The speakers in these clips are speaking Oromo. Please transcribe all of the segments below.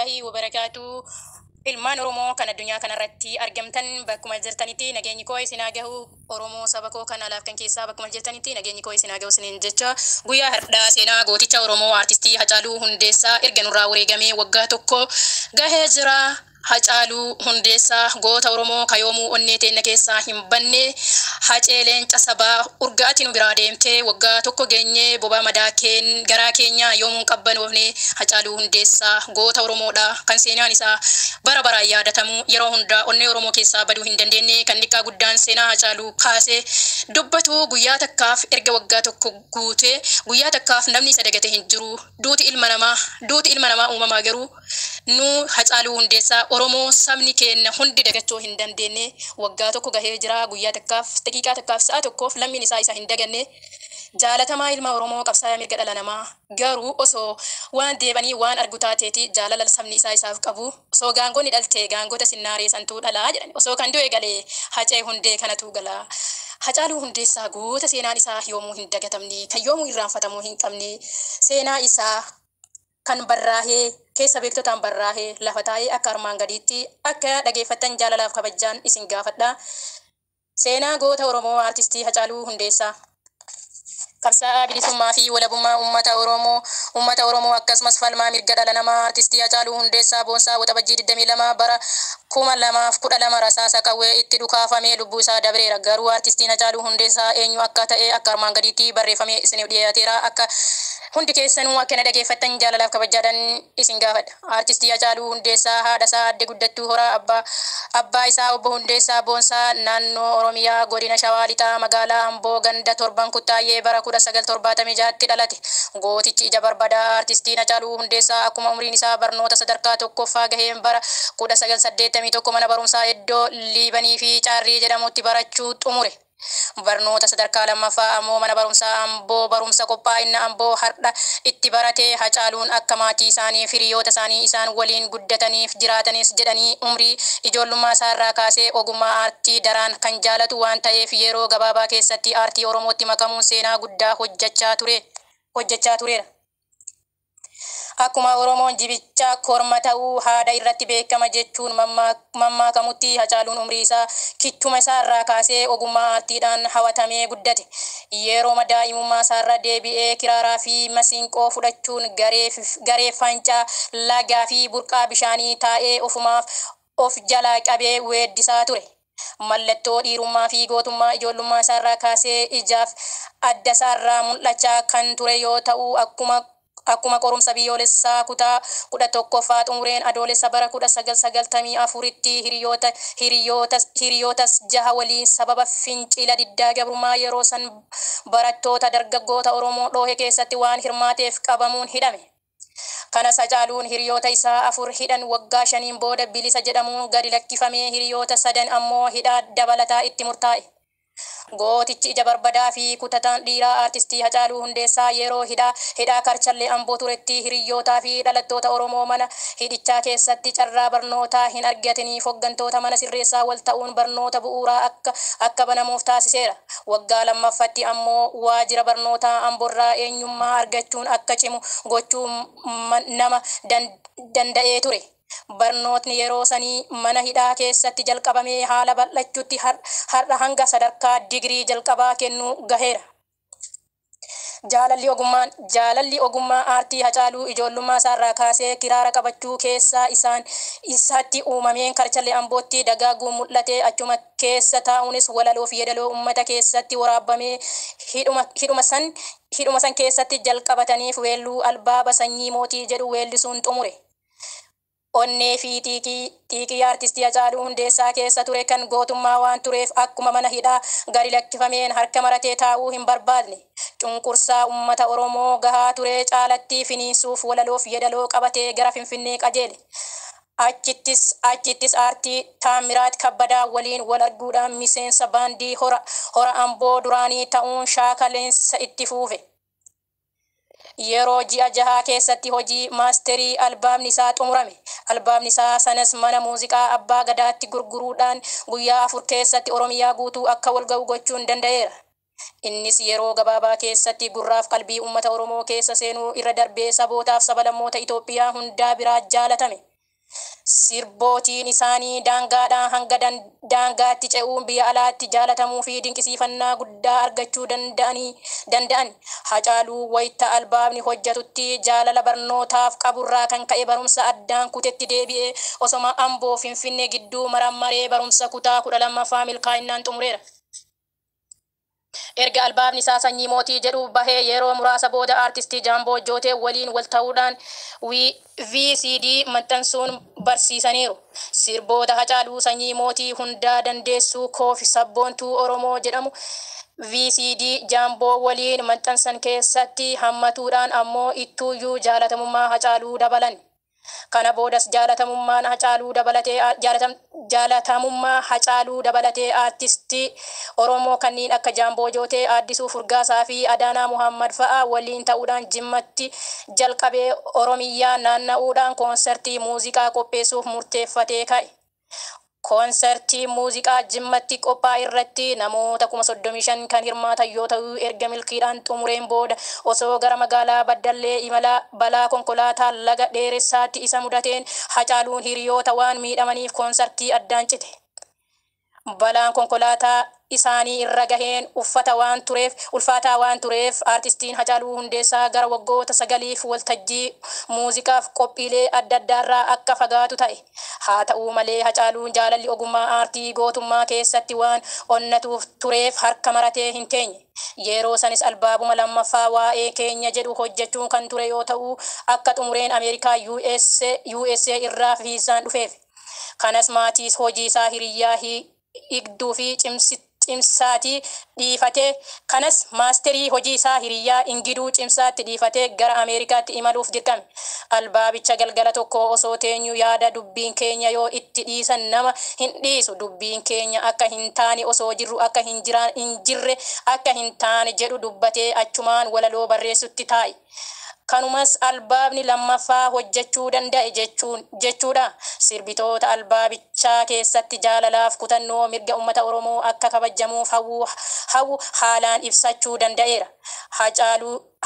Warahmatullaahi wabarakaatu. Ilmaan Oromoo kan addunyaa kanarratti argamtan bakkuma jirtanitti nageenyi koo isin haa gahu. Oromoo saba koo kan alaaf kan keessaa bakkuma jirtanitti nageenyi koo isin haa gahu isiniin jecha, guyyaa har'aa seenaa gooticha Oromoo Aartistii Hacaaluu Hundeessaa erga nurraa wareegamee waggaa 1 gahee jira. Hacaaluu Hundeessaa, goota Oromoo ka yoomuu onnee teenna keessaa hin banne, Hacee leenca sabaa, urga ati nu biraa deemtee waggaa 1 geenyee, bobaa madaa keen garaa keenyaa yoomuu hin qabbanoofne. Hacaaluu Hundeessaa goota Oromoodha kan seenaan isaa bara baraan yaadatamu, yeroo hundaa onnee Oromoo keessaa baduu hin dandeenne, kan xiqqaa guddaan seenaa Hacaaluu kaasee dubbatu. Guyyaa takkaaf erga waggaa 1 guutee guyyaa takkaaf namni isa dagate hin jiru. Duuti ilma namaa uumamaa, garuu nu Hacaaluu Hundeessaa Oromoo sabni keenna hundi dagachuu hin dandeenne. Waggaa 1 gahee jira, guyyaa takkaaf, daqiiqaa takkaaf, sa'a tokkoof lammiin isaa isa hin daganne. Jaalatamaa ilma Oromoo, qabsaayaa mirga dhala namaa, garuu osoo waan deebanii waan argu taateeti jaalala sabni isaa isaaf qabu, osoo gaangonni dhalte gaangota sinnaaree santuu dhalaa jedhan, osoo kan du'e galee Hacee Hundee kanatu gala. Hacaaluu Hundeessaa, goota seenaan isaa yoomuu hin dagatamne, kan yoomuu irraanfatamuu hin qabne, seenaa isaa kan barraahee keessa beektotaan barraahee lafa taa'ee akka armaan gadiitti akka dhageeffattan jaalalaaf kabajaan isin gaafadha. Seenaa goota Oromoo Aartistii Hacaaluu Hundeessaa. Qabsaa'aa bilisummaa fi walabummaa uummata Oromoo akkasumas falmaa mirga dhala namaa Aartistii Hacaaluu Hundeessaa Boonsaa Waxabajjii 22 bara 2012 rasaasa qawwee itti dhukaafamee lubbuu isaa dabreera. Garuu aartistiin Hacaaluu Hundeessaa eenyu akka ta'e akka armaan gadiitti barreeffamee isiniif dhiyaateera. Akka hundi keessanuu akka na dhageeffattan jaalalaaf kabajaadhaan isin gaafadha. Aartistii Hacaaluu Hundeessaa haadha isaa Aadde Guddattuu Horaa, abbaa isaa Obbo Hundeessaa Boonsaa, naannoo Oromiyaa, godina Shawaa Lixaa, magaalaa Amboo, ganda Torban Kuttaayyee bara 1976tti dhalate. Gootichi ija barbadaa aartistiin Hacaaluu Hundeessaa akkuma umriin isaa barnoota sadarkaa tokkoffaa gaheen bara 1981 mana barumsaa iddoo Liibanii fi Caarrii jedhamutti barachuu xumure. Barnoota sadarkaa lammaffaa ammoo mana barumsaa Amboo, barumsa qophaa'inna Amboo har'a itti barate. Hacaaluun akka maatii isaanii, hiriyoota isaanii isaan waliin guddataniif jiraatanis jedhanii, umrii ijoollummaa isaarraa kaasee ogummaa aartii daraan kan jaalatu waan ta'eef, yeroo gabaabaa keessatti aartii Oromootti makamuun seenaa guddaa hojjechaa tureera. Akkuma Oromoon "Jibicha korma ta'uu haadha irratti beekama" jechuun mammaakamutti, Hacaaluun umrii isaa kichuma isaarraa kaasee ogummaa aartiidhaan hawatamee guddate. Yerooma daa'imummaa isaarra deebi'ee kiraaraa fi masiinqoo fudhachuun garee fancaa lagaa fi burqaa bishaanii taa'ee ofumaaf of jalaa qabee weeddisaa ture. Mallattoo dhiirummaa fi gootummaa ijoollummaa isaarraa kaasee ijaaf adda isaarraa mul'achaa kan ture yoo ta'u, akkuma qorumsa biyyoolessaa kutaa 11ffaa xumureen Adoolessa bara 1994tti hiriyootas jaha waliin sababa fincila diddaa gabrummaa yeroo san barattoota dargaggoota Oromoo dhoohe keessatti waan hirmaateef qabamuun hidhame. Kanas Hacaaluun hiriyoota isaa afur hidhan waggaa 5n booda bilisa jedhamuun gadi lakkifamee, hiriyoota sadan ammoo hidhaa dabalataa itti murtaa'e. Gootichi ija barbadaa fi kutataan dhiiraa aartistii Hacaaluu Hundeessaa yeroo hidhaa Karchallee Amboo turetti hiriyyootaa fi dhalattoota Oromoo mana hidhichaa keessatti carraa barnootaa hin argatiniif hoggantoota mana sirreessaa wal ta'uun barnoota bu'uuraa akka banamuuf taasiseera. Waggaa lammaffaatti ammoo waajjira barnootaa Amboorraa eenyummaa argachuun akka cimu gochuu nama danda'ee ture. Barnootni yeroo sanii mana hidhaa keessatti jalqabamee haala bal'achuutti har'a hanga sadarkaa digirii jalqabaa kennuu gaheera. Jaalalli ogummaa aartii Hacaaluu ijoollummaa isaarraa kaasee kiraara qabachuu keessaa isaan isaatti uumameen Karchallee Ambootti dagaaguun mul'ate. Achuma keessa taa'uunis walaloo fi yeedaloo uummata keessatti waraabamee hidhuma san keessatti jalqabataniif weelluu albaaba "Sanyii Mootii" jedhu weellisuun xumure. Onnee fi xiiqii aartistii Hacaaluu Hundeessaa keessa ture kan gootummaa waan tureef, akkuma mana hidhaa gadi lakkifameen harka maratee taa'uu hin barbaadne. Cunqursaa uummata Oromoo gahaa ture caalatti finiinsuuf walaloof yeedaloo qabatee gara Finfinnee qajeele. Achittis aartii Taammiraat Kabbadaa waliin wal arguudhaan miseensa baandii Hora Amboo duraanii ta'uun shaakaleensa itti fufe. Yeroo ji'a 6 keessatti hojii maasterii albaamni isaa xumurame. Albaamni isaa sanas mana muuziqaa Abbaa Gadaatti gurguruudhaan guyyaa 4 keessatti Oromiyaa guutuu akka walga'u gochuun danda'eera. Innis yeroo gabaabaa keessatti gurraaf qalbii uummata Oromoo keessa seenuu irra darbee sabootaaf sabalammoota Itoophiyaa hundaa biraa jaalatame. Sirbootiin isaanii daangaadhaa hanga daangaatti ce'uun biyya alaatti jaalatamuu fi dinqisiifannaa guddaa argachuu danda'an. Hacaaluu wayita albaabni hojjetutti jaalala barnootaaf qaburraa kan ka'e barumsa addaan kutetti deebi'ee osoma Amboo Finfinnee gidduu marammaree barumsa kutaa 12ffaa milkaa'inaan xumureera. Erga albaabni isaa Sanyii Mootii jedhu bahee yeroo muraasa booda aartistii Jaamboo Jootee waliin wal ta'uudhaan VCD maxxansuun barsiisaniiru. Sirboota Hacaaluu Sanyii Mootii, Hundaa Dandeessuu Koofi Sabboontuu Oromoo jedhamu VCD Jaamboo waliin maxxansan keessatti hammatuudhaan ammoo ittuuyyuu jaalatamummaa Hacaaluu dabalan. Kana boodas jaalatamummaan Hacaaluu dabalatee jaalatamummaa Hacaaluu dabalatee aartistii Oromoo kanneen akka Jaamboo Jootee, Addisuu Furgaasaa fi Adaanaa Muhammad fa'aa waliin ta'uudhaan Jimmatti jalqabee Oromiyaa naanna'uudhaan koonsertii muuziqaa qopheessuuf murteeffatee ka'e. Koonsertii muuziqaa Jimmatti qophaa'e irratti namoota 35,000 kan hirmaatan yoo ta'u, erga milkiidhaan xumureen booda osoo gara magaalaa Baddallee imala balaa konkolaataa Laga Dheeressaatti isa mudateen Hacaaluun hiriyoota waan miidhamaniif koonsertii addaan cite. Balaan konkolaataa isaanii irra gaheen uffata waan tureef ulfaataa waan tureef aartistiin Hacaaluu Hundeessaa gara waggoota 9f waltajjii muuziqaaf qophiilee adda addaarraa akka fagaatu ta'e. Haa ta'uu malee Hacaaluun jaalalli ogummaa aartii gootummaa keessatti waan onnatuuf tureef harka maratee hin teenye. Yeroo sanis albaabuma lammaffaa Waa'ee Keenya jedhu hojjechuun kan ture yoo ta'u, akka xumureen Ameerikaa USA irraa viizaan dhufeef. Kanas maatiis hojii isaa hiriyyaa higduu fi cimsaatii dhiifatee kanas maasterii hojii isaa hiriyyaa Ingiduu Cimsaatti dhiifatee gara Ameerikaatti imaluuf dirqame. Albaabicha galgala tokko osoo teenyu yaada dubbiin keenya yoo itti dhiisan nama hin dhiisu, dubbiin keenya akka hin taane osoo jirru akka hin jirre akka hin taane jedhu dubbatee achumaan walaloo barreessutti taa'e. Kanumas albaabni lammaffaa hojjechuu danda'e jechuudha. Sirbitoota albaabichaa keessatti jaalalaaf kutannoo mirga uummata Oromoo akka kabajamuuf hawwu haalaan ibsachuu danda'eera.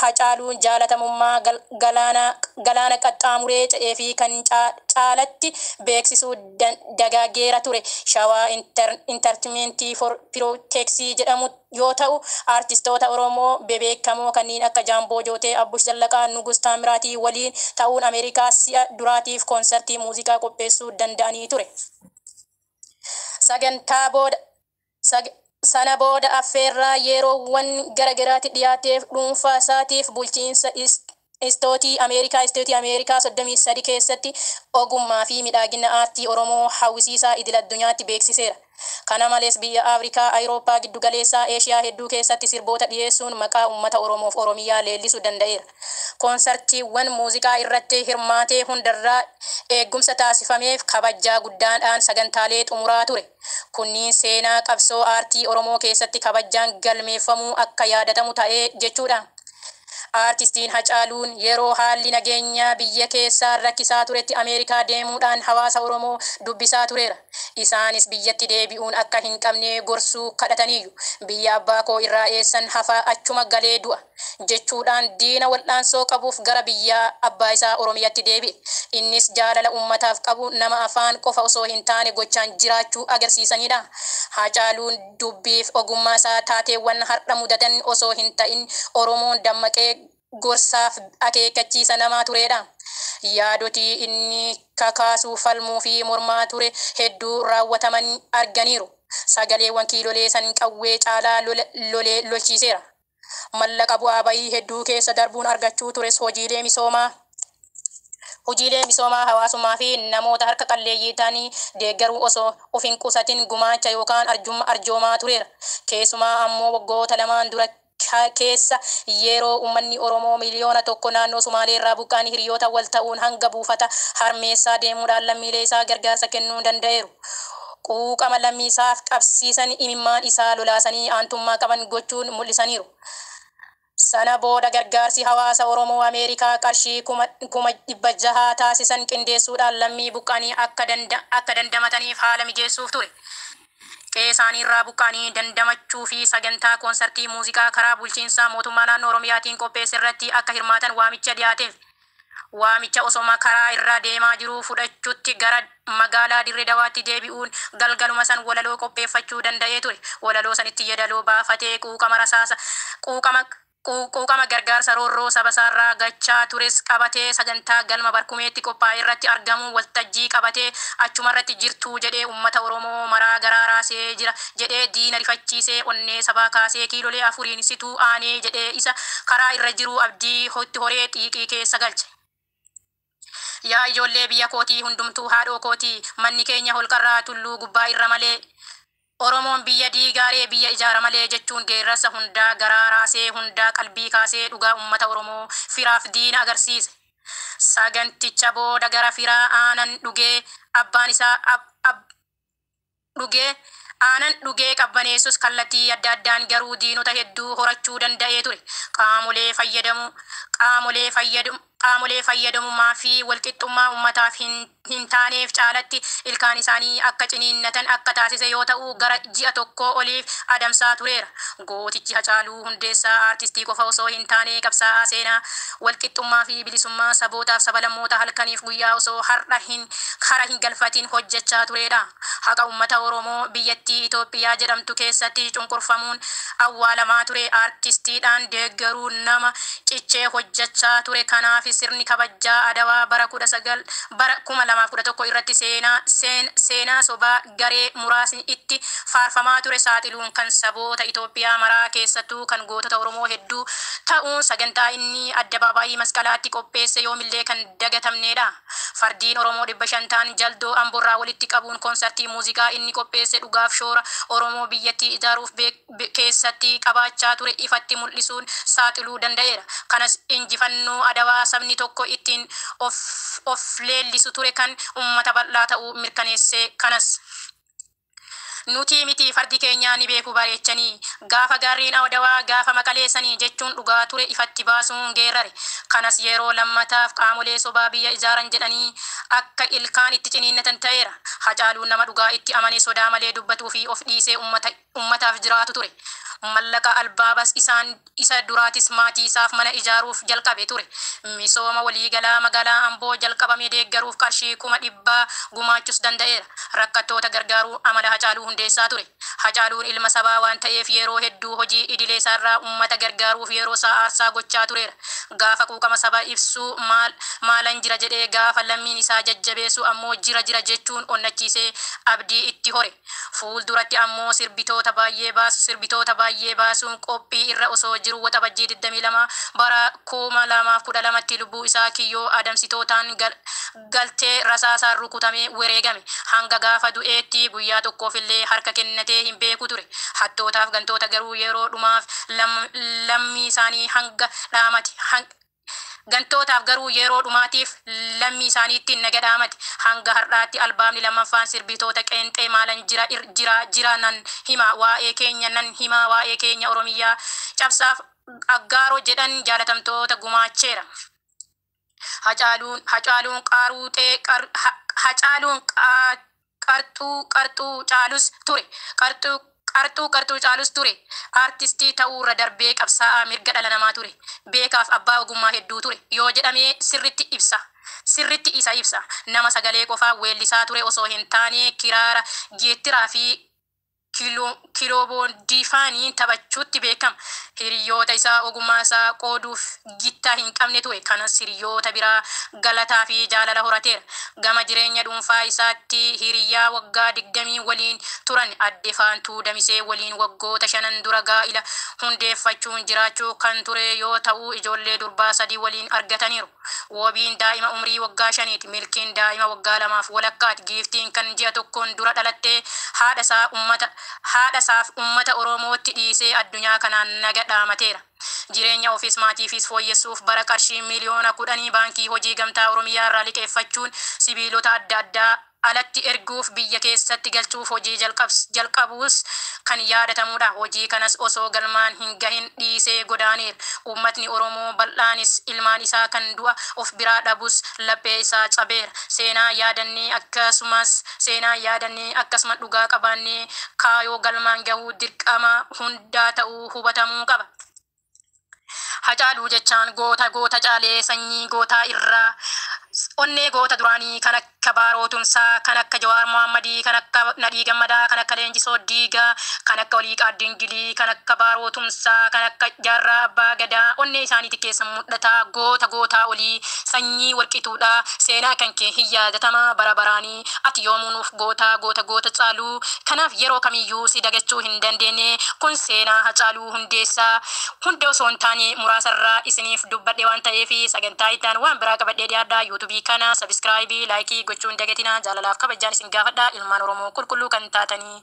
Hacaaluun jaalatamummaa galaana qaxxaamuree ce'ee fi kan caalatti beeksisuu dagaageera ture Shawaa Entertainment for Pirooteksii jedhamu yoo ta'u, aartistoota Oromoo bebeekamoo kanneen akka Jaamboo Jootee, Abbush Zallaqaa, Nugus Taamiraatii waliin ta'uun Ameerikaa si'a duraatiif koonsertii muuziqaa qopheessuu danda'anii ture. Sagantaa booda sana booda affeerraa yeroowwan garagaraatti dhiyaateef dhuunfaa isaatiif bulchiinsa isteetii Ameerikaa 33 keessatti ogummaa fi miidhagina aartii Oromoo hawwisiisaa idil addunyaatti beeksiseera. Kana malees biyya Afrikaa, Awurooppaa, Giddugaleessaa, Eeshiyaa hedduu keessatti sirboota dhiyeessuun maqaa uummata Oromoof Oromiyaa leellisuu danda'eera. Koonsartiiwwan muuziqaa irratti hirmaatee hundarraa eegumsa taasifameef kabajaa guddaadhaan sagantaalee xumuraa ture. Kunniin seenaa qabsoo aartii Oromoo keessatti kabajaan galmeeffamuu akka yaadatamu ta'ee jechuudha. Aartistiin Hacaaluun yeroo haalli nageenyaa biyya keessaa rakkisaa turetti Ameerikaa deemuudhaan hawaasa Oromoo dubbisaa tureera. Isaanis biyyatti deebi'uun akka hin qabne gorsuu kadhataniiyyu. "Biyya abbaa koo irraa eessan hafaa, achuma galee du'a" jechuudhaan diina wal'aansoo qabuuf gara biyya abbaa isaa Oromiyaatti deebi'e. Innis jaalala uummataaf qabu nama afaan qofa osoo hin taane gochaan jiraachuu agarsiisanidha. Hacaaluun dubbiif ogummaa isaa taateewwan har'a mudatan osoo hin ta'in Oromoon dammaqee gorsaaf akeekkachiisa namaa turedha. Yaadotii inni kakaasuu, falmuu fi mormaa ture hedduu raawwataman arganiiru. Sagaleewwan kiilolee san qawwee caalaa lolee lolchiiseera. Mallaqa bu'aa bayii hedduu keessa darbuun argachuu tures hojiilee misoomaa hawaasummaa fi namoota harka qalleeyyii ta'anii deeggaruu osoo of hin qusatin gumaacha yookaan arjoomaa tureera. Keessumaa ammoo waggoota lamaan dura keessa yeroo uummanni Oromoo 1 miliyoona naannoo Sumaalee irraa buqqa'an hiriyoota wal ta'uun hanga buufata Harmeessaa deemuudhaan lammiilee isaa gargaarsa kennuu danda'eeru. Quuqama lammiisaaf qabsiisan imimmaan isaa lolaasanii aantummaa qaban gochuun mul'isaniiru. Sana booda gargaarsi hawaasa Oromoo Ameerikaa qarshii 600,000 taasisan qindeessuudhaan lammii buqqa'anii akka dandamataniif haala mijeessuuf ture. Qe'ee isaaniirraa buqqa'anii dandamachuu fi sagantaa koonsartii muuziqaa karaa bulchiinsa mootummaa naannoo Oromiyaatiin qopheesse irratti akka hirmaatan waamicha dhiyaateef. Waamicha osoma karaa irra deemaa jiruu fudhachutti gara magaalaa Dirree Dawaatti deebi'uun galgaluma san walaloo qopheeffachuu danda'ee ture. Walaloo sanitti yeedaloo baafatee quuqama rasaasa quuqama quuqama gargaarsa roorroo sabasaarraa gachaa tures qabatee sagantaa galma Barkumeetti qophaa'e irratti argamuun waltajjii qabatee achumarratti jirtuu jedhee uummata Oromoo maraa garaa raasee jira jedhee diina rifachiisee onnee sabaa kaasee kiilolee afuriin situu aanee jedhee isa karaa irra jiru abdii itti horee xiiqii keessa galche. Yaa ijoollee biyya kootii, hundumtuu haadhoo kootii, manni keenya holqarraa tulluu gubbaa irra malee, Oromoon biyya diigaaree biyya ijaara malee jechuun geerrarsa hundaa garaa raasee, hundaa qalbii kaasee dhugaa uummata Oromoo firaaf diina agarsiise. Saganticha booda gara firaa aanan dhugee abbaan isaa dhugee aanan dhugee qabbaneessus kallattii adda addaan garuu diinota hedduu horachuu danda'ee ture. Qaamolee fayyadamu qaamolee fayyadamu qaamolee fayyadamummaa fi walqixxummaa uummataaf hin taaneef caalatti ilkaan isaanii akka ciniinnatan akka taasise yoo ta'u, gara ji'a tokkoo oliif adamsaa tureera. Gootichi Hacaaluu Hundeessaa aartistii qofa osoo hin taane qabsaa'aa seenaa walqixxummaa fi bilisummaa sabootaaf sabalammoota halkaniif guyyaa osoo har'a hin hara hin galfatin hojjechaa turedha. Haqa uummata Oromoo biyyattii Itoophiyaa jedhamtu keessatti cunqurfamuun awwaalamaa ture aartistiidhaan deeggaruun nama cichee hojjechaa ture. Kanaaf sirni kabajaa Adawaa bara 19 bara 2011 irratti seenaa sobaa garee muraasni itti faarfamaa ture saaxiluun kan saboota Itoophiyaa maraa keessattuu kan gootota Oromoo hedduu ta'uun sagantaa inni addabaabaayii Masqalaatti qopheesse yoomillee kan dagatamnedha. Fardiin Oromoo 500 ta'an jaldoo Amborraa walitti qabuun konsartii muuziqaa inni qopheesse dhugaaf shoora Oromoo biyyattii ijaaruuf keessatti qabaachaa ture ifatti mul'isuun saaxiluu danda'eera. Kanas injifannoo Adawaa sabni tokko ittiin of leellisu ture kan uummata bal'aa ta'uu mirkaneesse. Kanas nuti miti fardi keenya ni beeku bareechanii gaafa gaarriin Adawaa gaafa Maqaleessanii jechuun dhugaa ture ifatti baasuun geerrare. Kanas yeroo lammataaf qaamolee sobaa biyya ijaaran jedhanii akka ilkaan itti ciniinnatan ta'eera. Hacaaluun nama dhugaa itti amane, sodaa malee dubbatuu fi of dhiisee ummataaf jiraatu ture. Mallaqa albaabas isaan isa duraatis maatii isaaf mana ijaaruuf jalqabe ture. Misooma waliigalaa magaalaa Amboo jalqabame deeggaruuf qarshii 100,000 gumaachus danda'eera. Rakkattoota gargaaruu amala Hacaaluu Hundeessaa ture. Hacaaluun ilma sabaa waan ta'eef yeroo hedduu hojii idilee isaarraa uummata gargaaruuf yeroo isaa aarsaa gochaa tureera. Gaafa quuqama sabaa ibsuu maalan jira jedhee, gaafa lammiin isaa jajjabeessu ammoo jira jira jechuun onnachiisee abdii itti hore. Fuulduratti ammoo sirbitoota baay'ee baasuun qophii irra osoo jiru Waxabajjii 22 bara 2012tti lubbuu isaa kiyyoo adamsitootaan galtee rasaasaan rukutamee wareegame. Hanga gaafa du'eetti guyyaa tokkoofillee harka kennatee hin beeku ture. Hattootaaf gantoota garuu yeroo dhumaaf lammii isaanii hanga dhaamate. Gantootaaf garuu yeroo dhumaatiif lammii isaaniitti naga dhaamate. Hanga har'aatti albaamni lammaffaan sirbitoota qeenxee maalan jira jira jira, nan hima waa'ee keenya, nan hima waa'ee keenya, Oromiyaa cabsaaf aggaaroo jedhan jaalatamtoota gumaacheera. Hacaaluun qaruuxee Hacaaluun qarxuu qarxuu caalus ture. Qarxuu qarxuu qarxuu caalus ture. Aartistii ta'uurra darbee qabsaa'aa mirga dhala namaa ture. Beekaaf abbaa ogummaa hedduu ture. Yoo jedhamee sirritti ibsa. Sirritti isa ibsa. Nama sagalee qofaa weellisaa ture osoo hin taane kiraara, geettiraa fi kilooboondiifaaniin taphachuutti beekama. Hiriyoota isaa ogummaa isaa qooduuf gittaa hin qabne ture. Kanas hiriyoota biraa galataa fi jaalala horateera. Gama jireenya dhuunfaa isaatti hiriyaa waggaa 20 waliin turan adde Faantuu Damisee waliin waggoota shanan dura gaa'ila hundeeffachuun jiraachuu kan ture yoo ta'u, ijoollee durbaa sadii waliin argataniiru. Wabiin daa'ima umrii waggaa 5ti. Milkiin daa'ima waggaa lamaaf walakkaati. Giiftiin kan ji'a tokkoon dura dhalattee haadha isaaf uummata Oromootti dhiisee addunyaa kanaan naga dhaamateera. Jireenya ofiis maatiifis fooyyessuuf bara qarshii 10,000,000 baankii hojii gamtaa Oromiyaa irraa liqeeffachuun sibiilota adda addaa alatti erguuf biyya keessatti galchuuf hojii jalqabuus kan yaadatamudha. Hojii kanas osoo galmaan hin gahin dhiisee godaaneera. Uummatni Oromoo bal'aanis ilmaan isaa kan du'a of biraa dhabus laphee isaa cabeera. Seenaa yaadannee akkasuma dhugaa qabaannee kaayoo galmaan gahuu dirqama hundaa ta'uu hubatamuu qaba. Hacaaluu jechaan goota goota caalee sanyii gootaa irraa onnee goota duraanii kan akka Baaroo Tumsaa, kan akka Jawaar Mohammadii, kan akka Nadhii Gammadaa, kan akka Leenjisoo Diigaa, kan akka Oliiqaa Dingilii, kan akka Baaroo Tumsaa, kan akka Jaarraa Abbaa Gadaa onnee isaaniiti keessa mul'ata. Goota gootaa olii sanyii warqituudha. Seenaa kan kee hin yaadatama bara baraanii. Ati yoomuu nuuf goota goota goota caaluu. Kanaaf yeroo kamiyyuu si dagachuu hin dandeenye. Kun seenaa Hacaaluu Hundeessaa hunda osoo hin taane muraasarraa isiniif dubbadhe waan ta'eef sagantaa itti aanu waan biraa qabadhee dhiyaadha. Yuutuubii kana sabiskiraayibii, laayikii gochuu hin dagatinaa. Jaalalaaf kabajaan isin gaafadha. Ilmaan Oromoo qulqulluu kan taatanii.